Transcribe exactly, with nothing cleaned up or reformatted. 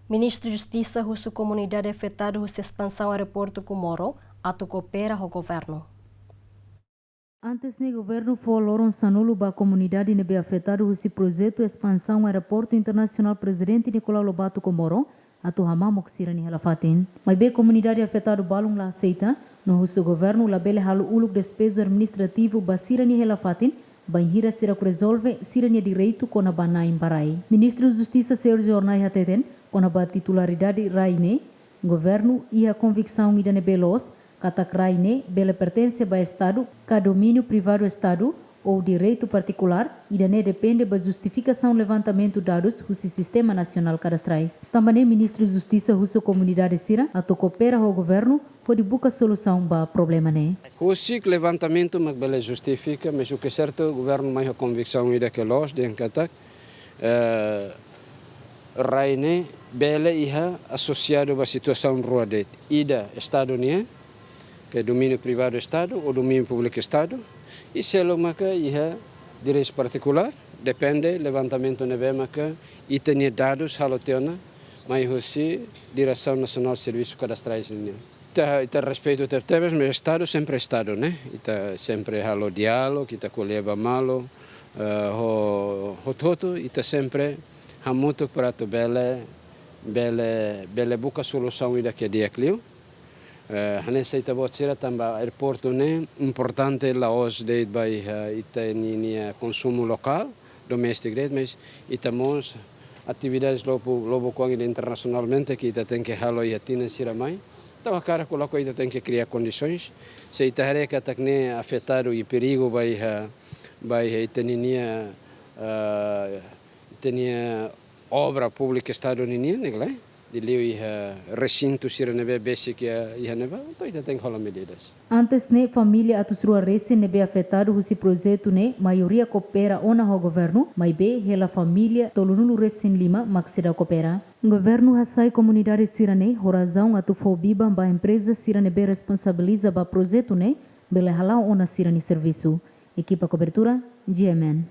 Ministru Justisa husu komunidade afetadu husi espansaun aeroportu Comoro atu koopera ho governu. Antes ne'e, governu fó loron sanulu ba komunidade ne'ebé afetadu husi projetu espansaun Aeroportu Internasionál Prezidente Nicolau Lobato Comoro atu hamamuk sira-nia hela-fatin. Maibé komunidade afetadu balun la aseita, no husu governu labele halo uluk despeju administrativu ba sira-nia hela-fatin, bainhira sira ku rezolve sira-nia direitu kona-ba na'in ba rai. Ministru Justisa Sérgio Hornai hateten, kona-ba titularidade rai ne'e, governu iha konviksaun ida ne'ebé loos, katak rai ne'e bele pertense ba Estadu, ka domíniu privadu Estadu, ou direitu partikulár, ida-ne'e depende ba justifikasaun levantamentu dadus husi Sistema Nasionál Kadastrais. Tanba ne'e Ministru Justisa husu komunidade sira atu koopera ho governu hodi buka solusaun ba problema ne'e. Husik levantamentu mak bele justifika, mas o que é certo, governu mai ho konviksaun ida ke loos, dehan katak, eh, rai ne'e bele iha asosiadu ba situasaun rua de'it. Ida Estadu nian, ke domíniu privadu Estadu, ou domíniu públiku Estadu, i seluk maka iha direitu partikulár, depende levantamentu ne'ebé maka ita-nia dadus halo tiha ona, mai husi Diresaun Nasionál Servisu Kadastrais nian. Ita, ita respeitu tebetebes, mas Estadu sempre Estadu, ne'e? Ita sempre halo diálogu, ita ko'alia ba malu, eh, ho, hotu-hotu, ita sempre hamutuk para atu bele, bele, bele buka solusaun ida ke di'ak liu. Eh, hanesan ita-boot sira, tanba aeroportu ne'e importante la'ós de'it ba iha ita-nia konsumu lokál, domestic de'it, mas ita mós atividades lobuk, lobuk oan ida internasionalmente ke ita tenke halo iha tinan sira mai. Entaun hakarak koloka ita tenke kria kondisoens. Se ita haree katak ne'e afetadu i perigu ba iha, ba iha ita-nia, eh, ita-nia obra públika Estadu ninian, ne'e ka lae, liuliu iha resintu sira ne'ebé besik iha, iha ne'ebá, entaun ita tenke hola medidas. Antes ne'e, família atus rua resin ne'ebé afetadu husi projetu ne'e, maioria koopera ona ho governu, maibé hela família tolunulu resin lima mak seidauk koopera. Governu hasai komunidade sira-ne'e ho razaun atu fó biban ba empreza sira ne'ebé responsabiliza ba projetu ne'e, bele hala'o ona sira-nia servisu. Ekipa kobertura, G M N.